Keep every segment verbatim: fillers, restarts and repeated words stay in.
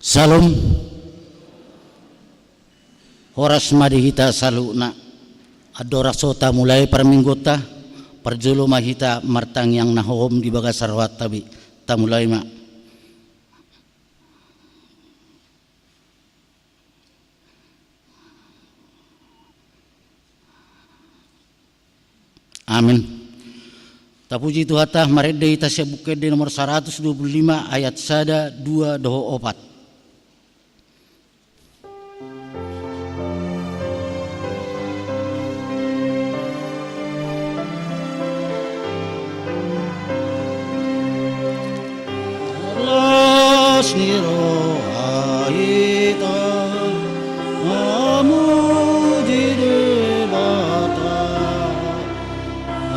Syalom. Horas ma di hita saluhutna. Andorang so tamulai parmingguonta, parjolo ma hita martangiang na hohom di bagasan rohanta be. Tamulai ma. Amin. Tapuji Tuhanta, marende hita sian Buku Ende nomor saratus dua pulu lima, ayat sada, dua dohot opat. Las ni roha hita, mamuji Debata.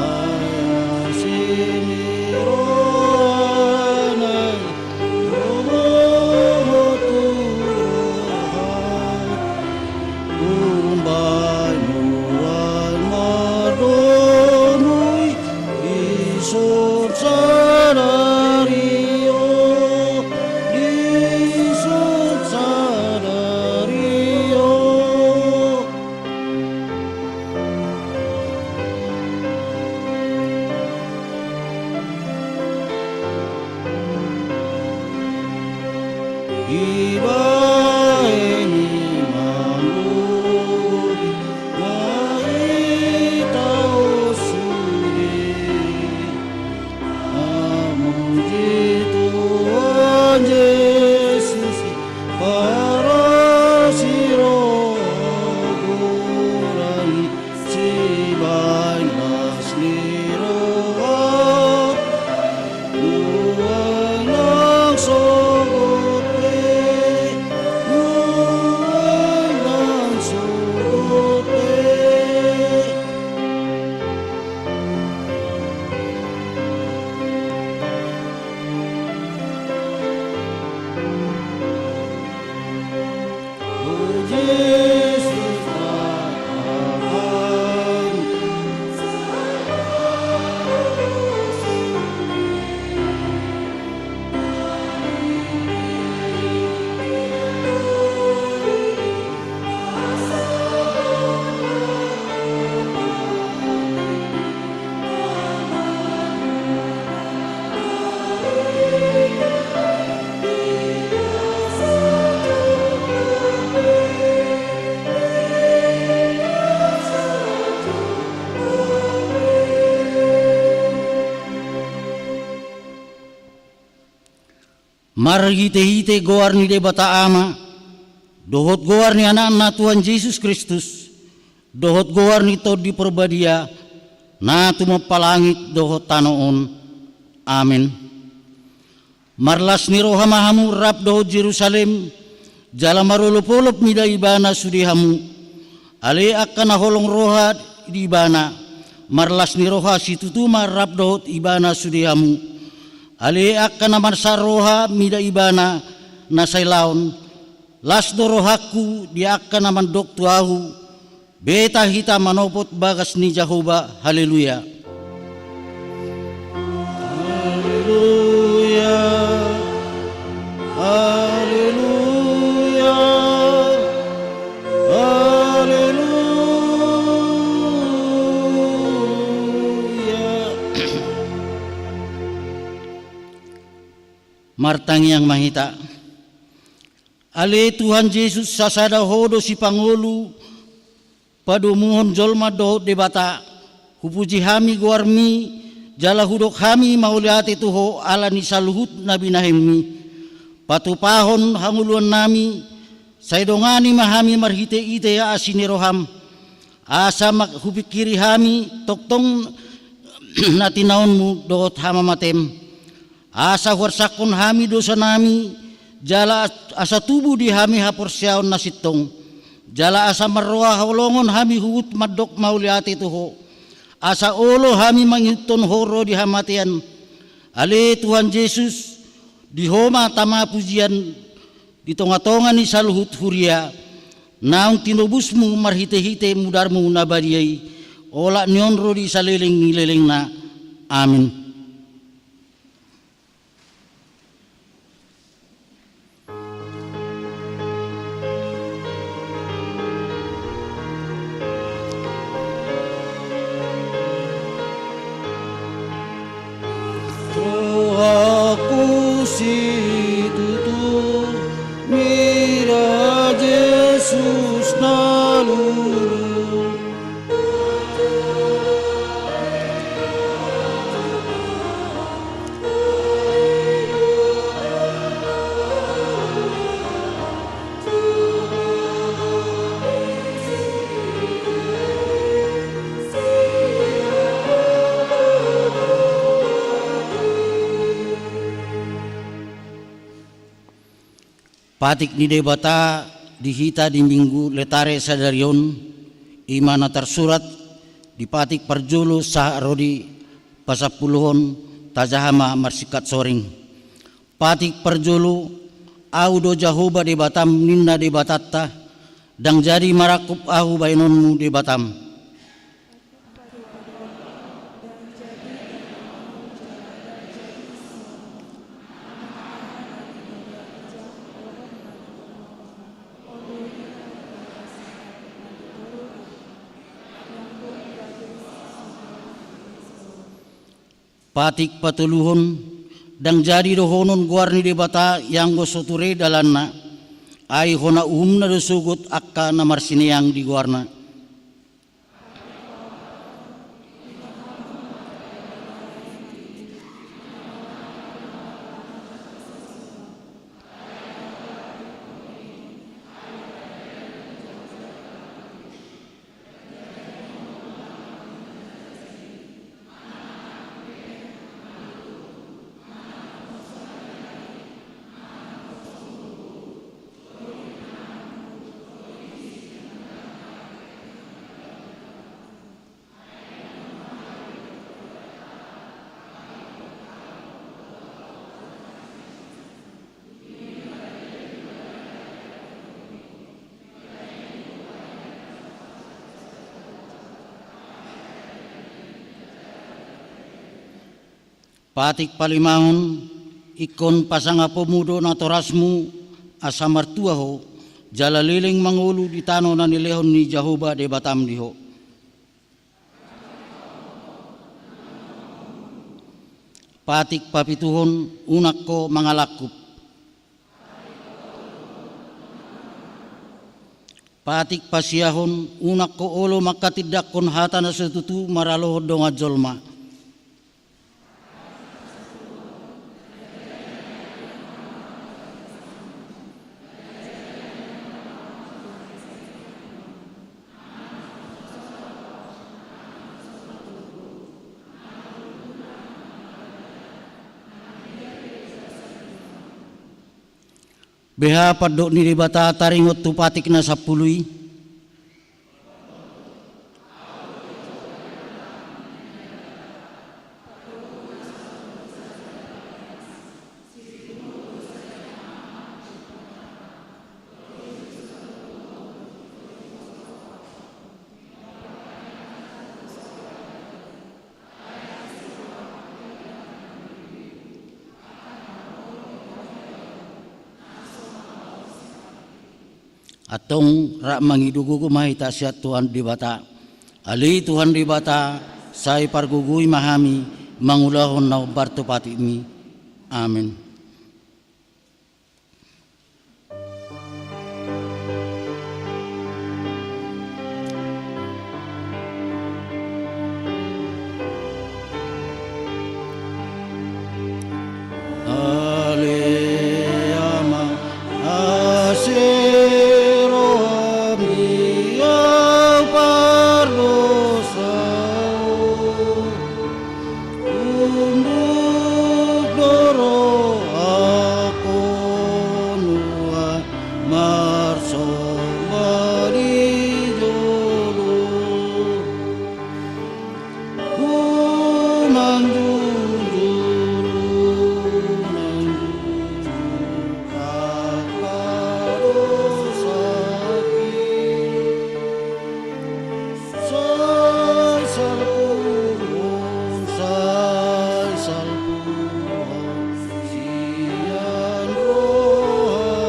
Asi ni rohana i, dohot tu roha. Umbahen nuaeng mardomu i, dison sadari on, dison sadari on. Ibahen i ma lobi na hita on sude. Mamuji Tuhan Jesus i, parasi roha gorang i, sibahen las ni roha. Nuaeng nang sogot pe, nuaeng nang sogot pe. Marhitehite goar ni Debata Ama, dohot goar ni Anakna Tuhan Jesus Kristus, dohot goar ni Tondi Parbadia, na tumompa langit dohot tano on. Amen. Marlas ni roha ma hamu rap dohot Jerusalem, jala marolopolop mida ibana sude hamu. Ale angka na holong roha di ibana, marlas ni roha situtu ma rap dohot ibana sude hamu. Ale angka na marsaor roha mida ibana na sailaon, las do rohangku di angka na mandok tu ahu. Beta hita manopot bagas ni Jahowa. Haleluya. Haleluya. Haleluya. Haleluya. Martangiang ma hita. Ale Tuhan Jesus, sasada Ho do sipangolu padomuhon jolma dohot Debata. Hupuji hami goarmi, jala hudok hami mauliate tu Ho ala ni saluhut na binahenmi. Patupahon hangoluannami, sai dongani ma hami marhitehite asi ni roham. Asa ma hupingkiri hami tongtong na tinaonmu dohot hamamatem. Asa huarsakhon hami dosanami, jala asa tubu di hami haporseaon na sintong. Jala asa marroha holongon hami huhut mandok mauliate tu Ho. Asa olo hami mangihuthon Ho ro di hamatean. Ale Tuhan Jesus, di Ho ma tama pujian di tongatonga ni saluhut huria, naung tinobusmu marhitehite mudarmu na badia i, olat ni on ro di saleleng ni lelengna. Amin. Situtu, mira Jesus na lulu. Patik ni Debata di hita di Minggu Letare sadari on, i ma na tarsurat di patik parjolo sahat ro di pasampuluhon. Tajaha ma marsingkat soring. Patik parjolo, Ahu do Jahowa Debatam, ninna Debatanta, ndang jadi marangkup Ahu bahenonmu Debatam. Patik patoluhon, ndang jadi dohonon goar ni Debata ianggo so ture dalanna, ai hona uhumna do sogot angka na marsineang di goarna. Patik palimahon, ingkon pasangaponmu do natorasmu asa martua ho, jala leleng mangolu di tano na nilehon ni Jahowa Debatam di ho. Patik papituhon, unang ho mangalangkup. Patik pasiahon, unang ho olo manghatindanghon hata na so tutu maralohon dongan jolma. Beha pandok ni Debata taringot tu patik na sampulu i? Antong rap mangido gogo ma hita sian Tuhan Debata. Ale Tuhan Debata, sai pargogoi ma hami mangulahon na hombar tu patikmi. Amen. Ale Ama, ase roham di ahu pardosa. Unduk do rohangku nuaeng marsomba di jolo. Unang jujur, unang jujur, angka dosaki. Sai salpuhon, sai salpuhon sian rohami.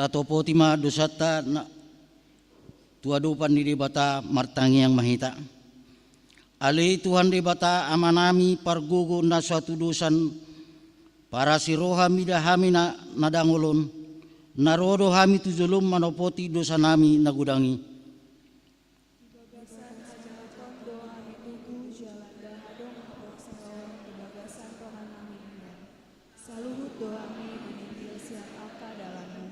Tatopoti ma dosanta na tu adopan ni Debata. Martangiang ma hita. Ale Tuhan Debata Amanami, pargogo na so hatudosan, parasi roha mida hami na, na dangol on, na ro do hami tu jolom manopoti dosanami na godang i. Di bagasan hajahatan do hami tubu, jala ndang adong haporseaon di bagasan rohanami nian. Saluhut do hami dinintil sian angka dalanmu.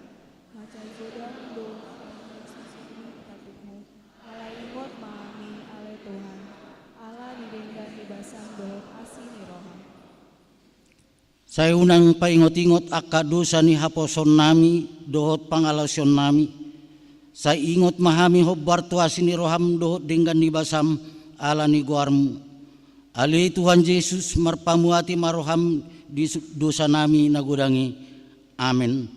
Mansai godang do hami di sasari ni tandukmu. Alai ingot ma hami, ale Tuhan, ala ni denggan ni basam dohot asi ni roham. Sai unang paingot-ingot angka dosa ni haposoonnami dohot pangalaosionnami. Sai ingot ma hami hombar tu asi ni roham dohot denggan ni basam ala ni goarmu. Ale Tuhan Jesus, marpamuati ma roham di su-, dosanami na godang i. Amen.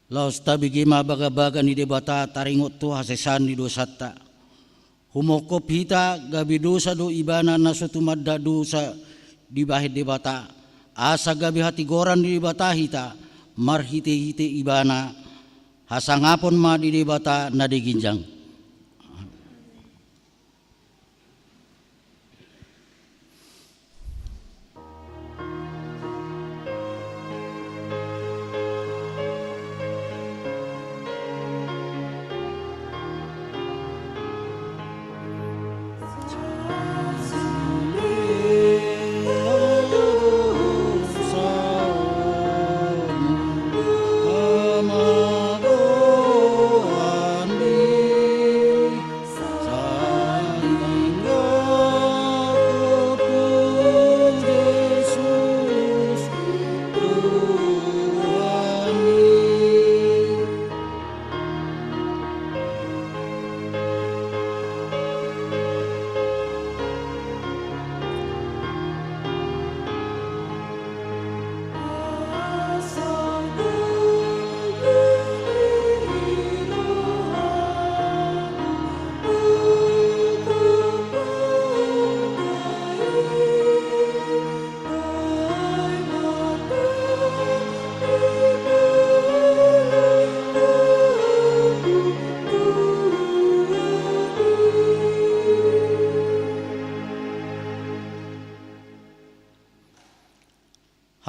Laos tabege ma bagabaga ni Debata taringot tu hasesaan ni dosanta. Humongkop hita gabe dosa do ibana na so tumanda dosa dibahen Debata, asa gabe hatigoran ni Debata hita marhite-hite ibana. Hasangapon ma di Debata na di ginjang.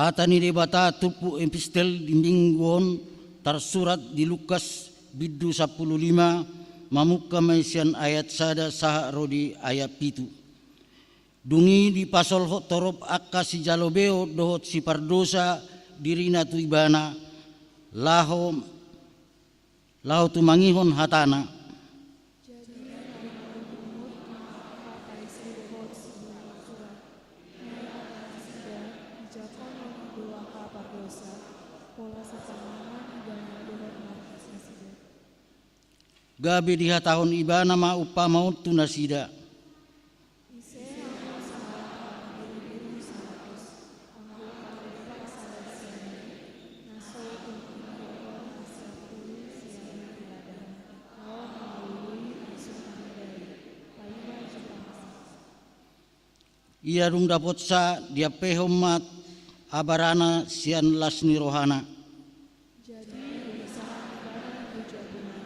Hata ni Debata turpuk epistel di minggu on tarsurat di Lukas bindu sampulu lima, mamungka ma i sian ayat sada sahat ro di ayat pitu. Dung i dipasolhot torop angka sijalo beo dohot sipardosa dirina tu ibana, laho laho tumangihon hatana. Jadi na marungutungut ma angka Parisi dohot siboan surat. Ia ma nasida, dijangkon do angka pardosa, pola satangiangan ibana dohot markas nasida. Gabe dihatahon ibana ma umpama on tu nasida. Ise hamu sahalak na marbirubiru saratus, anggo tarompa sada sian i, na so tung didokkon na siampulu sian i di ladang, laho mangalului na so tinanda i, paima jumpang sa? Ia dung dapot sa, diampehon ma abarana sian las ni rohana. Jadi dihusahan ibana tu jabuna,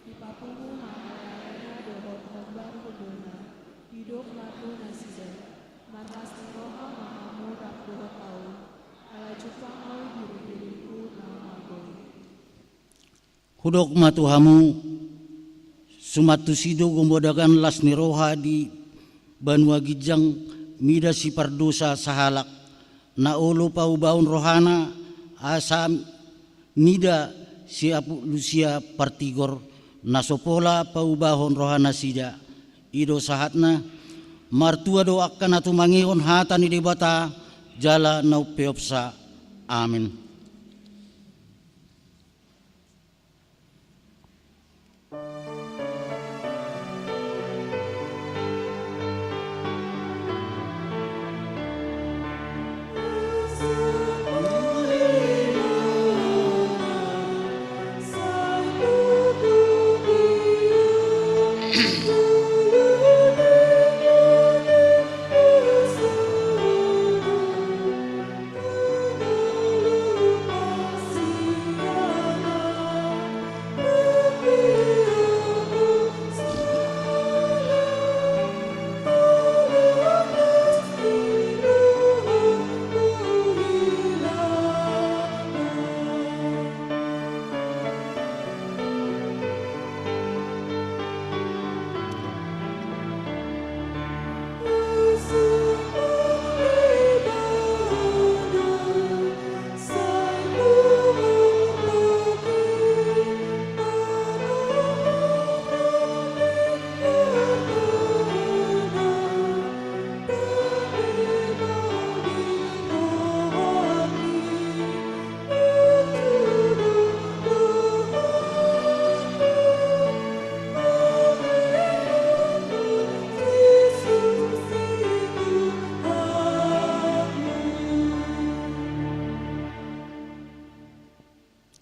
dipapungu ma halaena dohot hombar hundulna, didok ma tu nasida, marlas ni roha ma hamu rap dohot ahu, ala jumpang ahu birubirungku na margou i. Hudok ma tu hamu, suman tusi do gumodang las ni roha di banua ginjang mida sipardosa sahalak, na olo paubahon rohana, asa mida siapulusia partigor, na so pola paubahon rohanasida. I do sahatna. Martua do angka na tumangihon hata ni Debata jala na umpeopsa. Amen.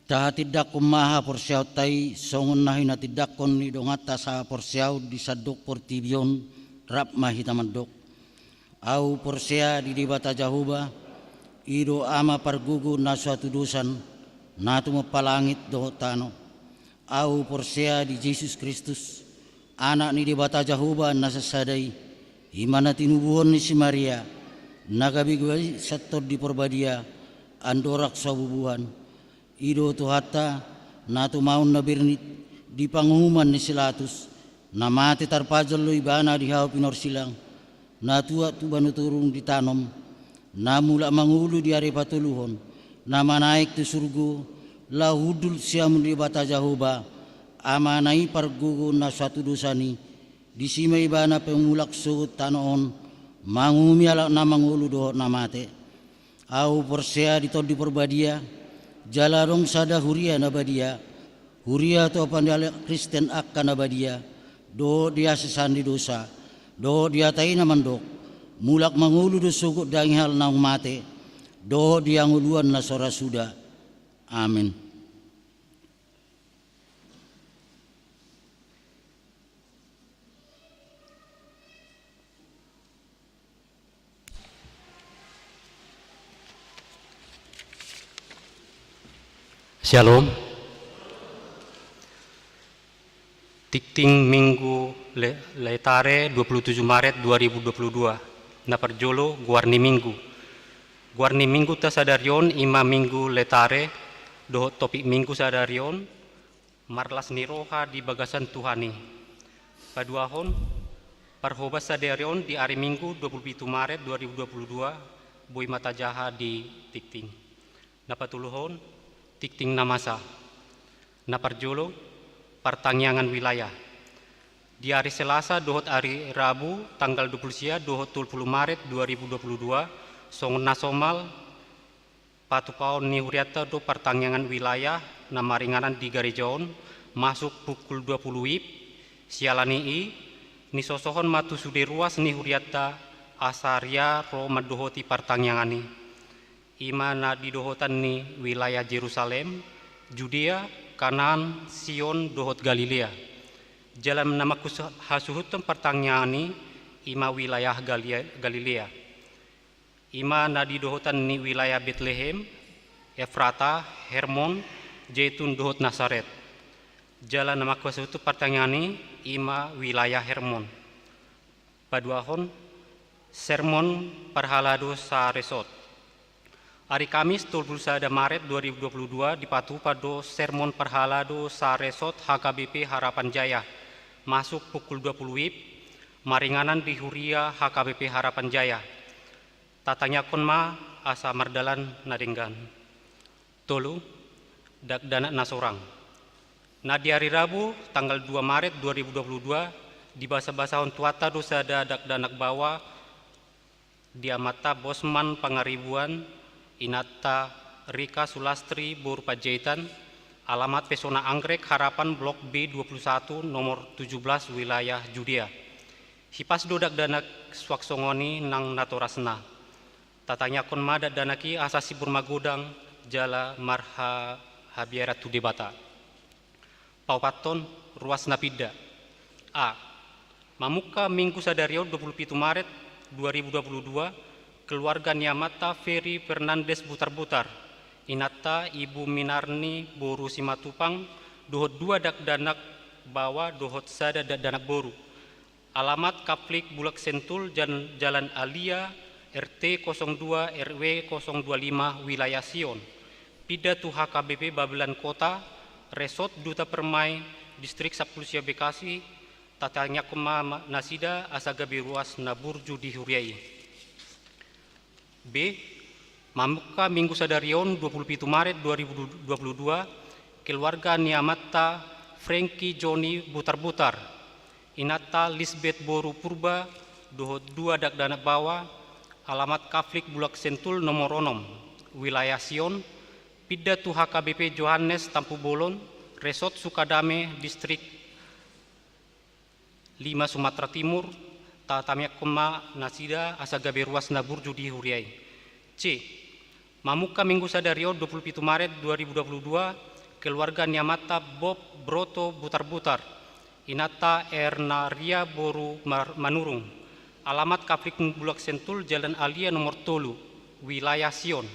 Tahatindangkon ma haporseaonta i, songon na hinatindangkon ni donganta sahaporseaon di sandok portibi on, rap ma hita mandok. Ahu porsea di Debata Jahowa, i do Ama pargogo na so hatudosan, na tumompa langit dohot tano. Ahu porsea di Jesus Kristus, Anak ni Debata Jahowa na sasada i, i ma na tinubuhon ni si Maria, na gabe gabe sian Tondi Porbadia, andorang so habubuhan. I do Tuhanta, na tumaon na bernit di panguhuman ni si Latus, na mate tarpajal do Ibana di hau pinorsilang, na tuat tu banua toru ditanom, na mulak mangolu di ari patoluhon, na manaek tu surgo, laho hundul siamun Debata Jahowa, Amana i pargogo na so hatudosan i, disi ma Ibana pe mulak sogot tano on, manguhumi halak na mangolu dohot na mate. Ahu porsea di Tondi Porbadia, jala adong sada huria na badia, huria tu hapangalean Kristen angka na badia, dohot di hasesaan ni dosa, dohot di hata i na mandok, mulak mangolu do sogot daging halak naung mate, dohot di hangoluan na so ra suda. Amen. Syalom. Tingting Minggu Le-, Laetare, dua puluh tujuh Maret dua ribu dua puluh dua. Na parjolo, goar ni Minggu. Goar ni Minggunta sadari on i ma Minggu Laetare, dohot topik Minggu sadari on, marlas ni roha di bagasan Tuhan i. Paduahon, parhobas sadari on di ari Minggu dua puluh pitu Maret dua ribu dua puluh dua, boi ma tajaha di tingting. Na patoluhon, tingting na masa. Na parjolo, partangiangan wilayah. Di ari Selasa dohot ari Rabu, tanggal dua puluh sia dohot tolu puluh Maret dua ribu dua puluh dua, songon na somal, patupaon ni hurianta do partangiangan wilayah na maringanan di gareja on, masuk pukul dua puluh wib, siala ni i, nisosohon ma tu sude ruas ni hurianta, asa ria ro mandohoti partangiangan i. I ma na di dohotan ni wilayah Jerusalem, Judea, Kanaan, Sion, dohot Galilea. Jala na mangkushasuhuthon partangiangan i, i ma wilayah Galia-, Galilea. I ma na di dohotan ni wilayah Betlehem, Efrata, Hermon, Jetun, dohot Nasaret. Jala na mangkushasuhuthon partangiangan i, i ma wilayah Hermon. Paduahon, sermon parhalado saresot. Ari Kamis tolu puluh sada Maret dua ribu dua puluh dua dipatupa do sermon parhalado saresot H K B P Harapan Jaya, masuk pukul dua puluh wib, maringanan di huria H K B P Harapan Jaya. Tatangiangkon ma asa mardalan na denggan. Tolu, dakdanak na sorang. Na di ari Rabu, tanggal dua Maret dua ribu dua puluh dua, Dibasabasahon Tuhanta do sada dakdanak baoa di amanta Bosman Pangaribuan, inanta Rika Sulastri boru Panjaitan, alamat Pesona Anggrek, Harapan, Blok B dua puluh satu, nomor tujuh belas, wilayah Judea. Hipas do dakdanak suang songon i nang natorasna. Tatangiangkon ma dakdanak i asa sibur magodang jala marhabiaran tu Debata. Paopathon, ruas na pinda. A. Mamungka Minggu sadari on, dua puluh pitu Maret dua ribu dua puluh dua, keluarga ni amanta Ferry Fernandes Butarbutar, inanta Ibu Minarni boru Simatupang, dohot dua dakdanak baoa dohot sada dakdanak boru. Alamat Kaplik Bulak Sentul, Jan-, Jalan Alia, R T kosong dua, R W kosong dua lima, wilayah Sion. Pinda tu H K B P Babelan Kota, Resort Duta Permai, Distrik Sampulu Sia Bekasi. Tatangiangkon ma, ma, nasida asa gabe ruas na burju di huria i. B. Mamungka Minggu sadari on, dua puluh pitu Maret dua ribu dua puluh dua, keluarga ni amanta Frankie Joni Butarbutar, inanta Lisbeth boru Purba, dohot dua dakdanak baoa, alamat Kaplik Bulak Sentul nomor onom, wilayah Sion, pinda tu H K B P Johannes Tampubolon, Resort Sukadame, Distrik lima, Sumatera Timur. Tatangiangkon ma nasida asa gabe ruas na burju di huria i. C. Mamungka Minggu sadari on, dua puluh pitu Maret dua ribu dua puluh dua, keluarga ni amanta Bob Broto Butarbutar, inanta Erna Ria boru Mar-, Manurung, alamat Kaplik Bulak Sentul, Jalan Alia nomor tolu, wilayah Sion,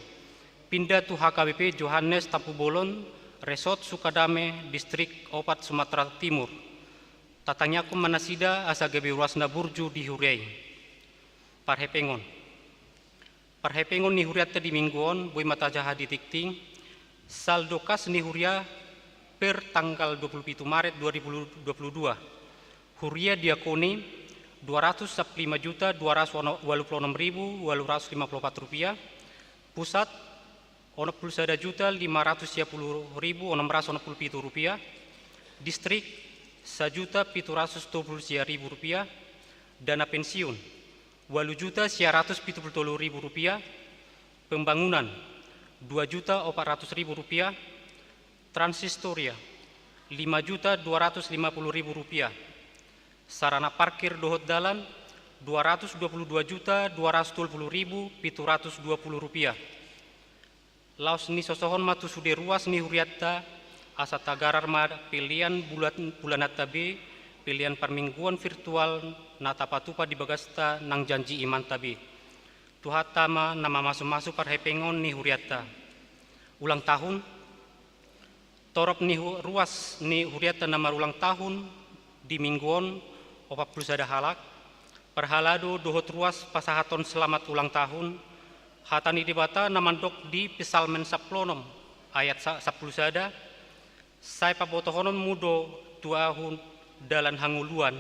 pinda tu H K B P Johannes Tampubolon, Resort Sukadame, Distrik opat, Sumatera Timur. Tatangiangkon ma nasida asa gabe ruas na burju di huria i. Parhepengon. Parhepengon ni hurianta di Minggu on, boi ma tajaha di tingting. Saldo kas ni huria per tanggal dua puluh pitu Maret dua ribu dua puluh dua. Huria diakoni dua ratus sampulu lima juta dua ratus walu puluh enam ribu walu ratus lima puluh opat rupiah. Pusat, onom pulu sada juta lima ratus sia pulu ribu onom ratus onom pulu pitu rupiah. Distrik, sajuta pitu ratus tolu pulu sia ribu rupiah. Dana pensiun, walu juta sia ratus pitu pulu tolu ribu rupiah. Pembangunan, dua juta opat ratus ribu rupiah. Transistoria, lima juta dua ratus lima pulu ribu rupiah. Sarana parkir dohot dalan, dua ratus dua pulu dua juta dua ratus tolu pulu ribu pitu ratus dua pulu rupiah. Laos nisosohon ma tu sude ruas ni hurianta, asa tagarar ma pelean bulan, bulananta be, pelean parmingguon virtual na tapatupa di bagasta nang janji imanta be. Tuhanta ma na mamasumasu parhepengon ni hurianta. Ulang tahun. Torop ni hu-, ruas ni hurianta na marulang tahun di Minggu on, opat pulu sada halak. Parhalado dohot ruas pasahathon selamat ulang tahun. Hata ni Debata na mandok di Psalmen sampulu onom ayat sa-, sampulu sada, "Sai pabotohononmu do tu ahu dalan hangoluan,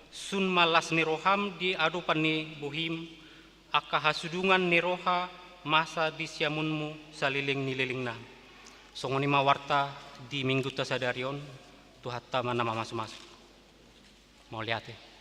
sun ma las ni roham di adopan ni bohim, angka hasudungan ni roha masa di siamunmu saleleng ni lelengna." Songon i ma warta di Minggunta sadari on. Tuhanta ma na mamasumasu. Mauliate.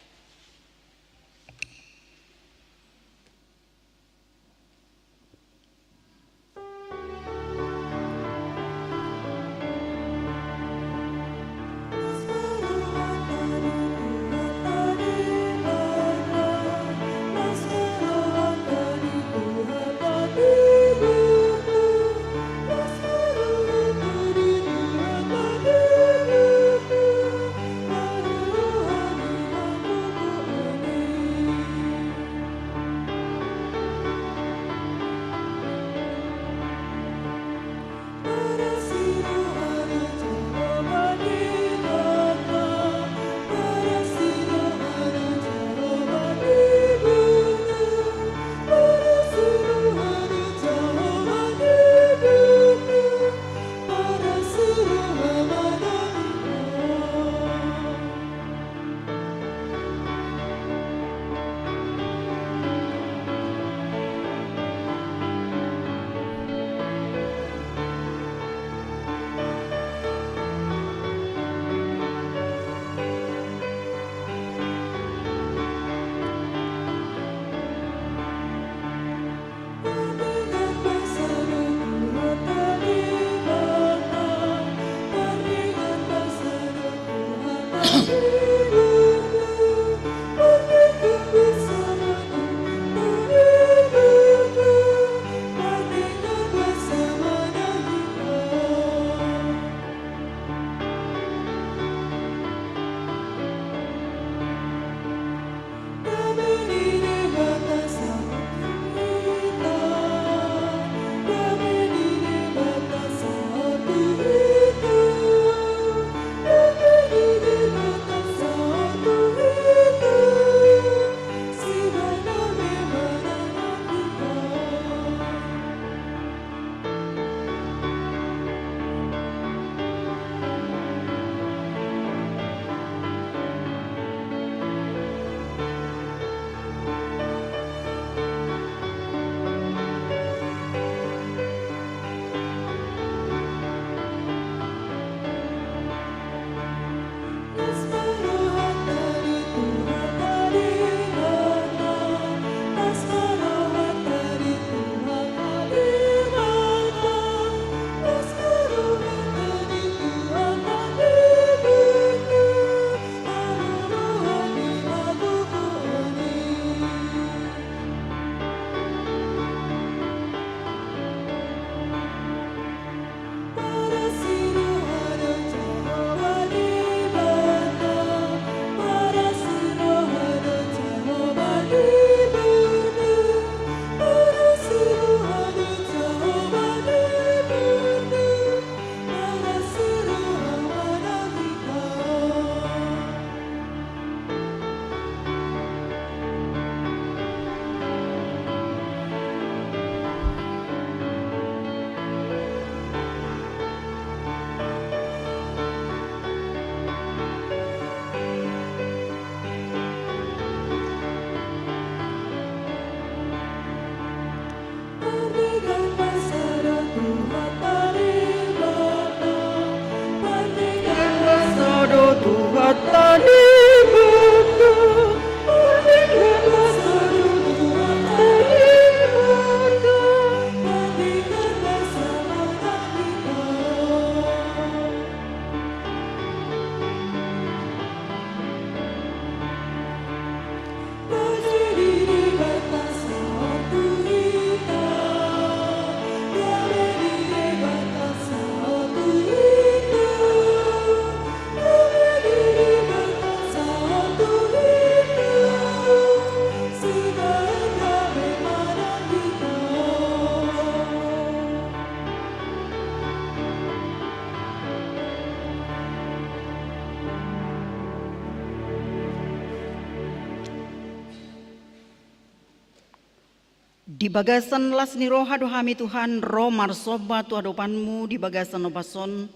Di bagasan las ni roha do hami Tuhan ro marsomba tu adopanmu di bagasan ombas on,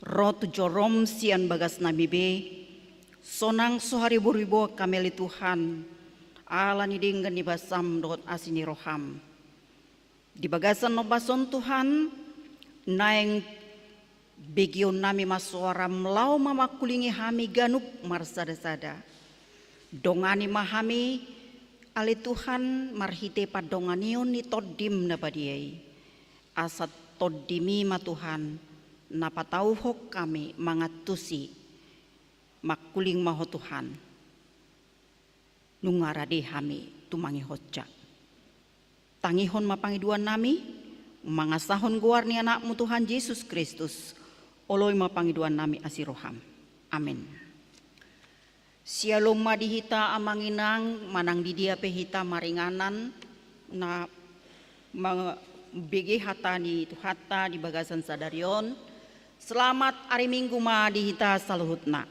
ro tu jorom sian bagasnami be, sonang so hariboriboan hami ale Tuhan, ala ni denggan ni basam dohot asi ni roham. Di bagasan ombas on Tuhan, naeng begeonnami ma soaram laho ma mangkulingi hami ganup marsadasada. Dongani ma hami ale Tuhan marhite pandonganion ni tondim na badia i. Asa tondimi ma Tuhan, na patauhon hami mangantusi, mangkuling ma ho Tuhan. Nunga rade hami tumangihonsa. Tangihon ma pangidoannami, mangasahon goar ni anakmu Tuhan Jesus Kristus, oloi ma pangidoannami asi roham. Amin. Syalom ma di hita amang inang, manang di dia pe hita maringanan, na mambege hata ni Tuhanta di bagasan sadari on. Selamat ari Minggu ma di hita saluhutna.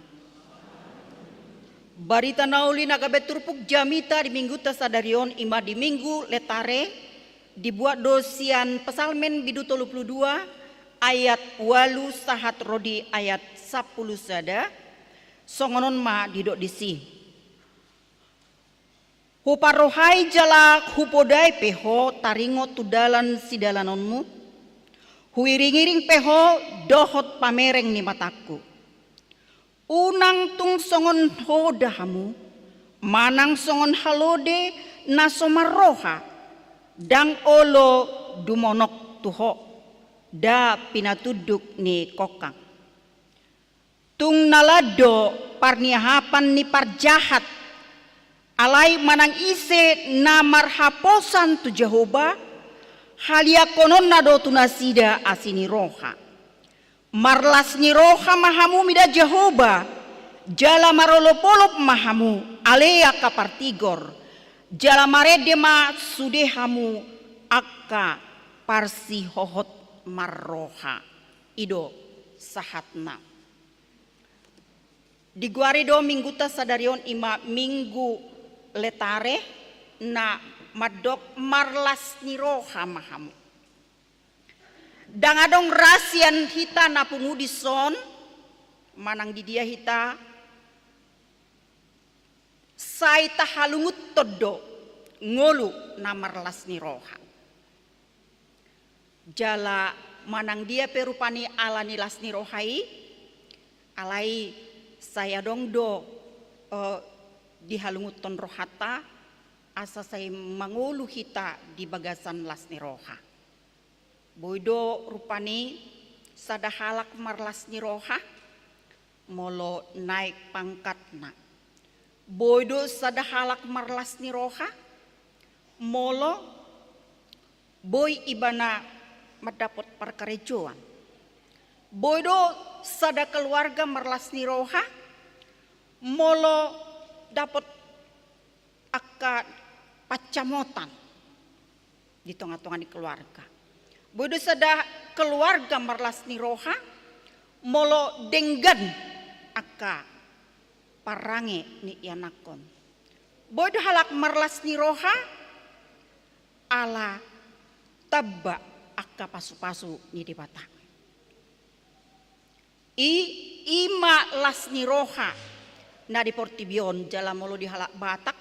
Barita na uli na gabe turpuk jamita di Mingguta sadari on ima di Minggu Letare, dibuat do sian Psalmen bindu tolu pulu dua ayat ualu sahat ro di ayat sampulu sada, songon on ma didok disi. Huparrohai jala hupodai pe ho taringot tu dalan sidalanonmu, huiringiring pe ho dohot pamereng ni matangku. Unang tung songon hoda hamu, manang songon halode na so marroha, ndang olo dumonok tu ho, nda pinatunduk ni kongkang. Tung na lan do parniahapan ni parjahat, alai manang ise na marhaposan tu Jahowa, haliangkononna do tu nasida asi ni roha. Marlas ni roha ma hamu mida Jahowa, jala marolopolop ma hamu ale angka partigor, jala marende ma sude hamu angka parsihohot marroha. I do sahatna. Digoari do Mingguta sadari on ima Minggu Letare, na mandok marlas ni roha ma hamu. Ndang adong ra sian hita na pungu dison, manang di dia hita, sai tahalungunhon do ngolu na marlas ni roha. Jala manang dia pe rupani ala ni las ni roha i, alai sai adong do, eh, dihalungunhon rohanta, asa sai mangolu hita di bagasan las ni roha. Boi do rupani sada halak marlas ni roha, molo naek pangkatna. Boi do sada halak marlas ni roha, molo boi ibana mandapot parkarejoan. Boi do sada keluarga marlas ni roha, molo dapot angka pansamotan di tongatonga ni keluarga. Boi do sada keluarga marlas ni roha, molo denggan angka parange ni ianakhon. Boi do halak marlas ni roha, ala tamba angka pasupasu ni Debata. I, ima las ni roha na di portibi on, jala molo di halak Batak,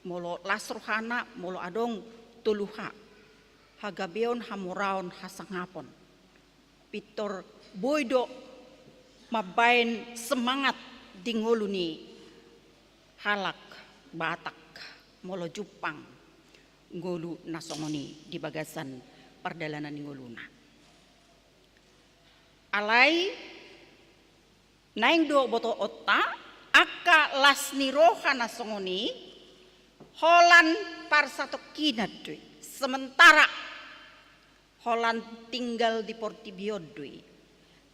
molo las rohana, molo adong tolu H, hagabeon, hamoraon, hasangapon. Pintor boi do mambaen semangat di ngolu ni halak Batak, molo jumpang ngolu na songon i di bagasan pardalanan ni ngoluna. Alai naeng do botoonta, angka las ni roha na songon i, holan parsatongkinan do i, sementara, holan tinggal di portibi on do i.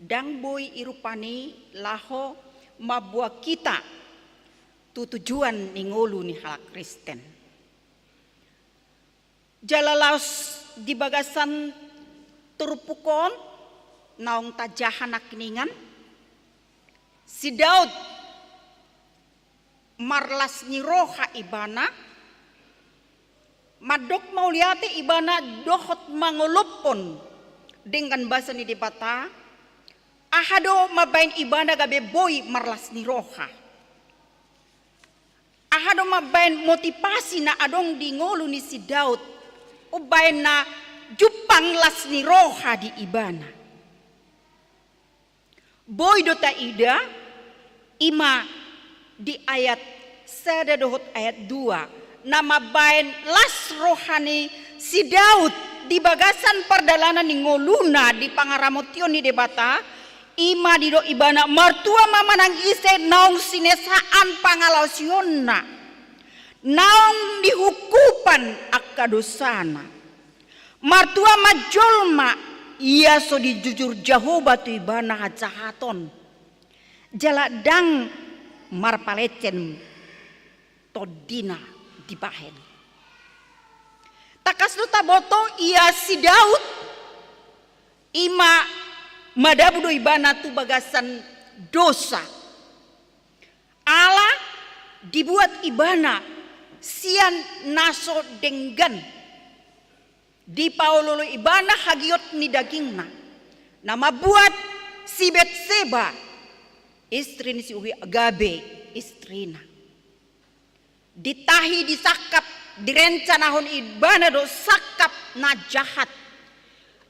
Ndang boi i rupani laho mamboan hita tu tujuan ni ngolu ni halak Kristen. Jala laos di bagasan turpuk on, naung tajaha nangkiningan, si Daud marlas ni roha ibana, Mandok mauliate ibana dohot mangolophon denggan basa ni Debata, aha do mambaen ibana gabe boi marlas ni roha? Aha do mambaen motivasi na adong di ngolu ni si Daud, umbaen na jumpang las ni roha di ibana? Boi do taida, ima di ayat sada dohot ayat dua, na mambaen las roha ni si Daud di bagasan pardalanan ni ngoluna di pangaramotion ni Debata, ima didok ibana, martua ma manang ise naung sinesaan pangalaosionna, naung dihukupan angka dosana. Martua ma jolma, ia so dijujur Jahowa tu ibana hajahaton, jala ndang marpalencen tondina dibahen. Tangkas do taboto ia si Daud, ima madabu do ibana tu bagasan dosa. Ala dibuat ibana sian na so denggan, dipaoloi ibana hagiot ni dagingna, na mambuat si Betseba, istri ni si Uria, gabe istrina. Ditahi, disangkap, direncanahon ibana do sangkap na jahat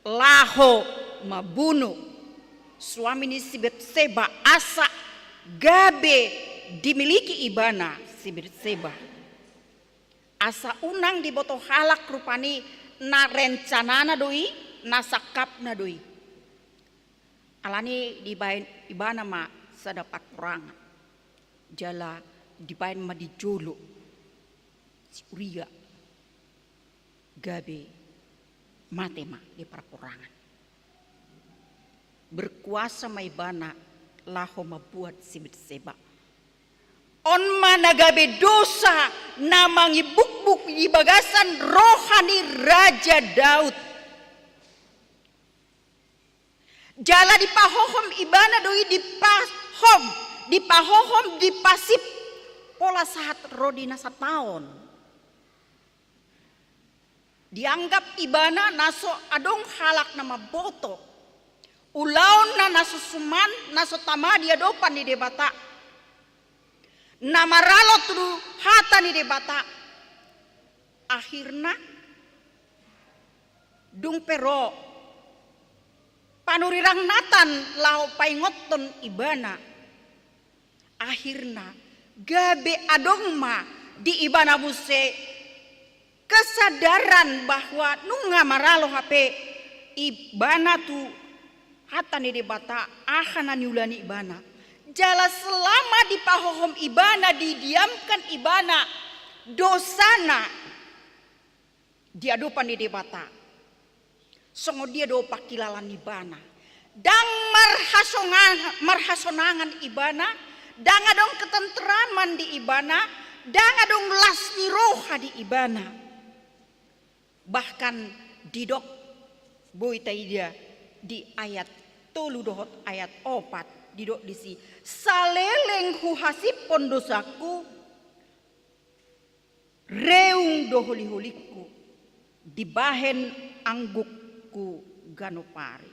laho mambunu suami ni si Betseba, asa gabe dimiliki ibana si Betseba. Asa unang diboto halak rupani na rencanana do i, na sangkapna do i. Alani dibaen ibana ma sada parporangan, jala dibaen ma di jolo si Uria, gabe mate ma di parporangan. Berkuasa ma ibana laho mambuat si Betseba. On ma na gabe dosa na mangimbukbuk di bagasan roha ni Raja Daud. Jala dipahohom ibana do i, dipahom, dipahohom, dipasip pola sahat ro di na sataon. Dianggap ibana na so adong halak na mamboto ulaonna na so suman, na so tama di adopan ni Debata, na maralo tu hata ni Debata. Akhirna dung pe ro panurirang Natan laho paingothon ibana, akhirna gabe adong ma di ibana muse kesadaran bahwa nunga maralo hape ibana tu hata ni Debata, aha na niula ni ibana. Jala selama dipahohom ibana, didiamkan ibana dosana di adopan ni Debata, songon dia do pangkilalaan ni ibana? Ndang marhasonga-, marhasonangan ibana, ndang adong ketentraman di ibana, ndang adong las ni roha di ibana. Bahkan didok, boi taida di ayat tolu dohot ayat opat, didok disi, saleleng huhasiphon dosangku, reung do holiholingku, dibahen anggukku ganup ari.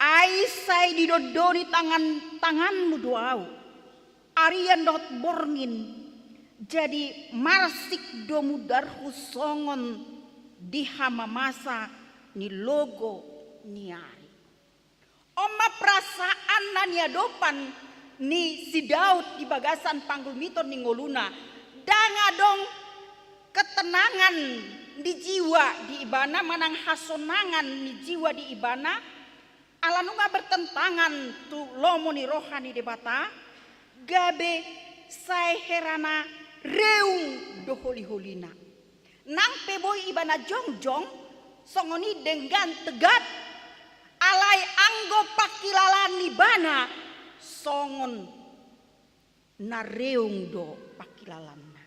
Ai sai didondoni tangan, tanganmu do ahu, arian dohot borngin, jadi marsik do mudarhu songon di hamamasa ni logo ni ari. On ma perasaan na niadopan ni si Daud di bagasan panggulmiton ni ngoluna. Ndang adong ketenangan di jiwa di ibana, manang hasonangan ni jiwa di ibana, ala nunga bertentangan tu lomo ni roha ni Debata, gabe sai herana reung do holiholina. Nang pe boi ibana jongjong, songon i denggan tegap, alai anggo pangkilalaan ni ibana songon na reung do pangkilalaanna.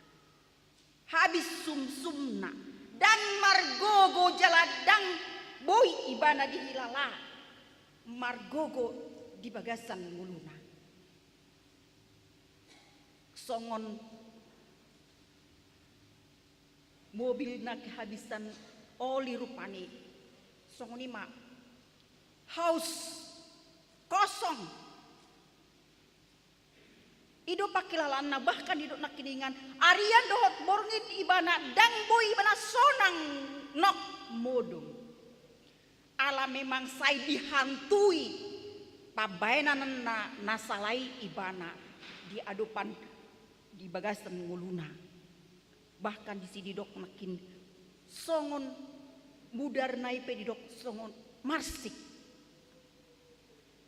Habis sumsumna, ndang margogo jala ndang boi ibana dihilala, margogo di bagasan ngoluna. Songon mobil na kehabisan oli rupani. Songon i ma. Haus. Kosong. I do pangkilalaanna, bahkan didok nangkiningan, arian dohot borngin ibana, ndang boi ibana sonang nok modom. Ala memang sai dihantui pambahenanna na sala i ibana di adopan, di bagasan ngoluna. Bahkan disi didok nangkin songon mudarna i pe didok songon marsik,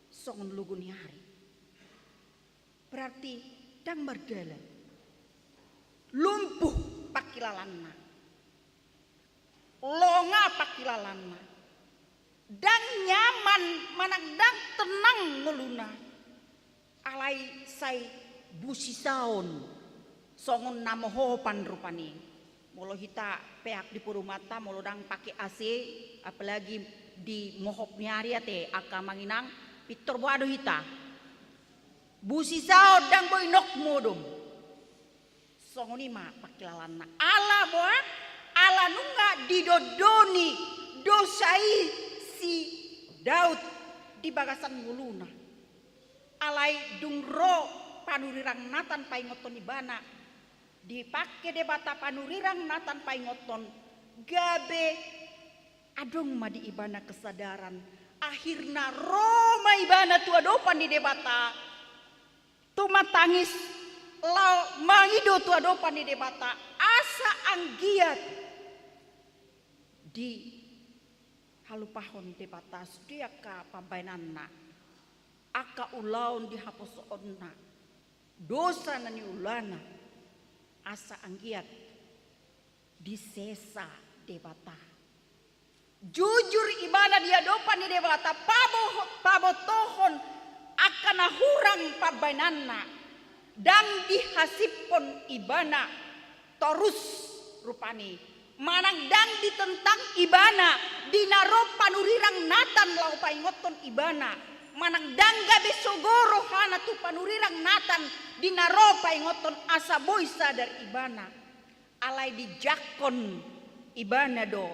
songon logo ni ari. Berarti ndang mardalan. Lumpuh pangkilalaanna. Longa pangkilalaanna. Ndang nyaman manang ndang tenang ngoluna. Alai sai busisaon songon na mohopan rupani. Molo hita peak di porumanta, molo ndang pake A C, apalagi di mohop ni ari ate, angka amang inang, pintor boha do hita. Busisaon ndang boi nok modom. Songon i ma pangkilalaanna. Ala boha, ala nunga didondoni dosa i si Daud di bagasan ngoluna. Alai dung ro panurirang Natan paingothon ibana, dipake Debata panurirang Natan paingothon, gabe adong ma di ibana kesadaran. Akhirna ro ma ibana tu adopan ni Debata, tumatangis, laho mangido tu adopan ni Debata, asa anggiat dihalupahon Debata sude angka pambahenanna, angka ulaon di haposoonna, dosa na niulana, asa anggiat disesa Debata. Jujur ibana di adopan ni Debata, pabo-, pabotohon angka na hurang pambahenanna, ndang dihasiphon ibana torus rupani, manang ndang ditentang ibana di na ro panurirang Natan laho paingothon ibana, manang ndang gabe sogo rohana tu panurirang Natan di na ro paingothon asa boi sadar ibana. Alai dijangkon ibana do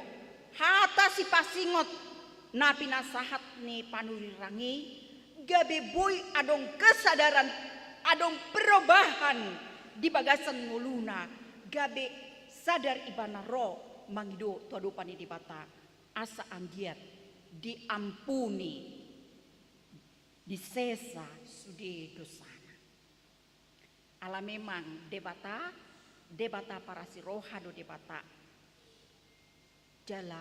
hata sipasingot na pinasahat ni panurirang i, gabe boi adong kesadaran, adong perubahan di bagasan ngoluna, gabe sadar ibana ro mangido tu adopan ni Debata, asa anggiat diampuni, disesa sude dosana. Ala memang Debata, Debata parasi roha do Debata. Jala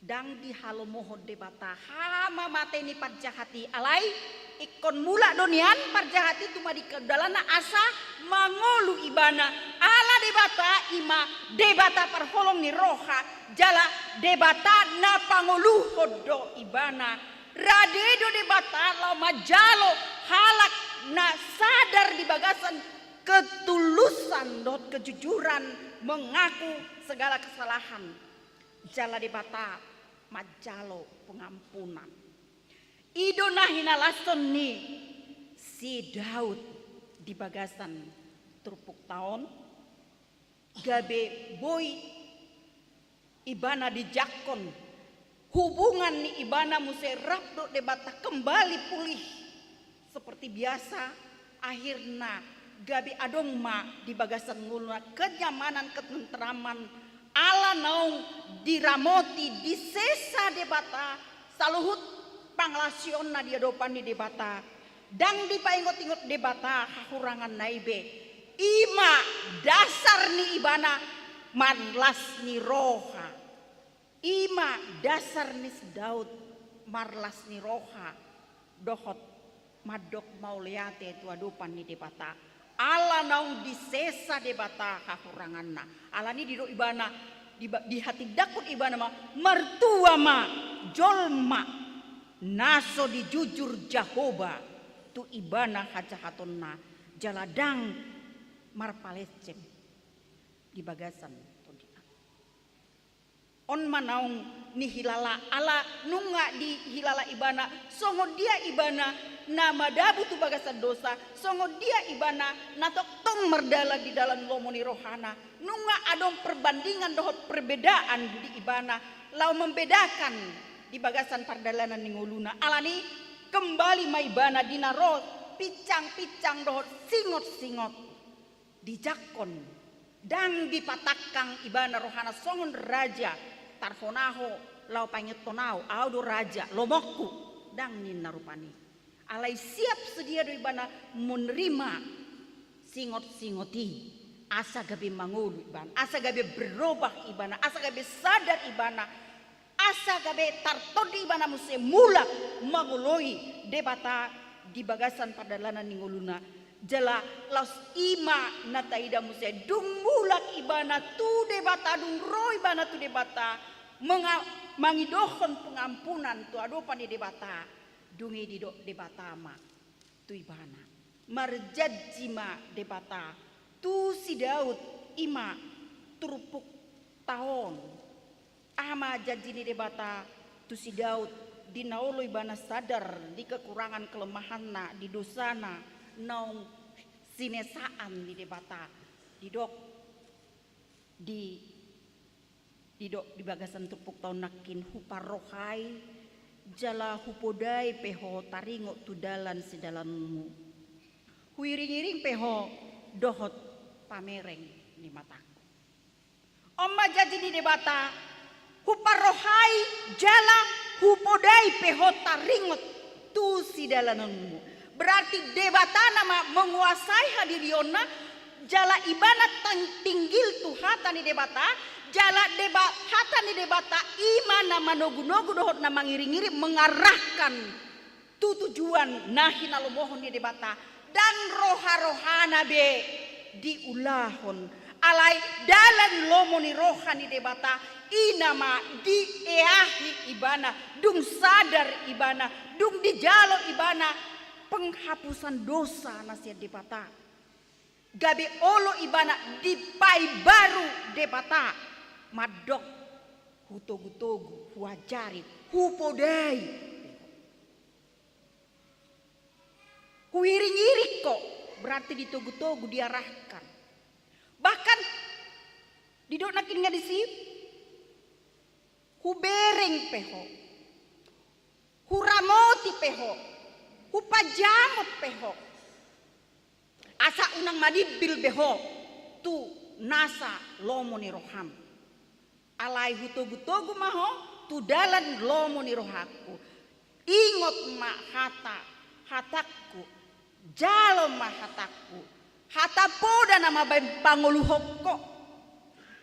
ndang dihalomohon Debata hamamate ni parjahat i, alai ingkon mulak do nian parjahat i tu madingka dalanna asa mangolu ibana. Ala Debata i ma Debata parholong ni roha, jala Debata na pangoluhon do ibana. Rade do Debata laho manjalo halak na sadar di bagasan ketulusan dohot kejujuran, mengaku segala kesalahan. Jala Debata manjalo pengampunan. I do na hinalashon ni si Daud di bagasan turpukta on. Gabe boi ibana dijangkon, hubungan ni ibana muse rap dohot Debata kembali pulih seperti biasa. Akhirna gabe adong ma di bagasan ngoluna kenyamanan, ketentraman, ala naung diramoti, disesa Debata saluhut pangalasionna di adopan ni Debata. Ndang dipaingot-ingot Debata hahuranganna i be. I ma dasar ni ibana marlas ni roha. I ma dasar ni si Daud marlas ni roha dohot mandok mauliate tu adopan ni Debata. Ala naung disesa Debata hahuranganna. Alani didok ibana, di, dihatindangkon ibana ma, martua ma jolma na so dijujur Jahowa tu ibana hajahatonna, jala ndang marpalesceng di bagasan tondian. On ma naung nihilala, ala nunga dihilala ibana songon dia ibana na madabu tu bagasan dosa, songon dia ibana na tongtong mardalan di dalan lomo ni rohana. Nunga adong perbandingan dohot perbedaan di ibana laho membedakan di bagasan pardalanan ni ngoluna. Alani kembali ma ibana di na ro pincang-pincang dohot singot-singot. Dijangkon, ndang dipatangkang ibana rohana songon raja, tarhona ho laho paingothon au, au do raja, lomongku, ndang ninna rupani. Alai siap sedia do ibana menerima singot-singot i, asa gabe mangolu ibana, asa gabe berubah ibana, asa gabe sadar ibana, asa gabe tartondi ibana muse mulak mangoloi Debata di bagasan pardalanan ni ngoluna. Jala laos i ma na taida muse, dung mulak ibana tu Debata, dung ro ibana tu Debata, menga-, mangidohon pengampunan tu adopan ni Debata, dung i didok Debata ma tu ibana. Marjanji ma Debata tu si Daud, i ma turpukta on. Aha ma janji ni Debata tu si Daud, di na olo ibana sadar di kekurangan kelemahanna, di dosana naung sinesaan ni Debata. Didok di, didok di bagasan turpukta on nangkin, huparrohai jala hupodai pe ho taringot tu dalan sidalananmu. Huiring-iring pe ho dohot pamereng ni matangku. On ma janji ni Debata, huparrohai jala hupodai pe ho taringot tu sidalananmu. Berarti Debata nama menguasai hadirionna, jala ibana tang-, tinggil tu hata ni Debata, jala Deba-, hata ni Debata i ma na manogu-nogu dohot na mangiring-iring mengarahkan tu tujuan na hinalomohon ni Debata, ndang roha-rohana be diulahon. Alai dalan lomo ni roha ni Debata, i nama dieahi ibana, dung sadar ibana, dung dijalo ibana penghapusan dosa na sian Debata. Gabe olo ibana dipaibaru Debata, mandok hutogu-togu, huajari, hupodai. Huiring-iring ho, berarti ditogu-togu, diarahkan. Bahkan didok nangkin nga disi, hubereng pe ho, huramoti pe ho, hupajamot pe ho. Asa unang madimbil be ho tu nasa lomo ni roham. Alai hutogu-togu ma ho tu dalan lomo ni rohangku. Ingot ma hata, hatangku, jalo ma hatangku. Hata poda nama baen pangoluhon ho.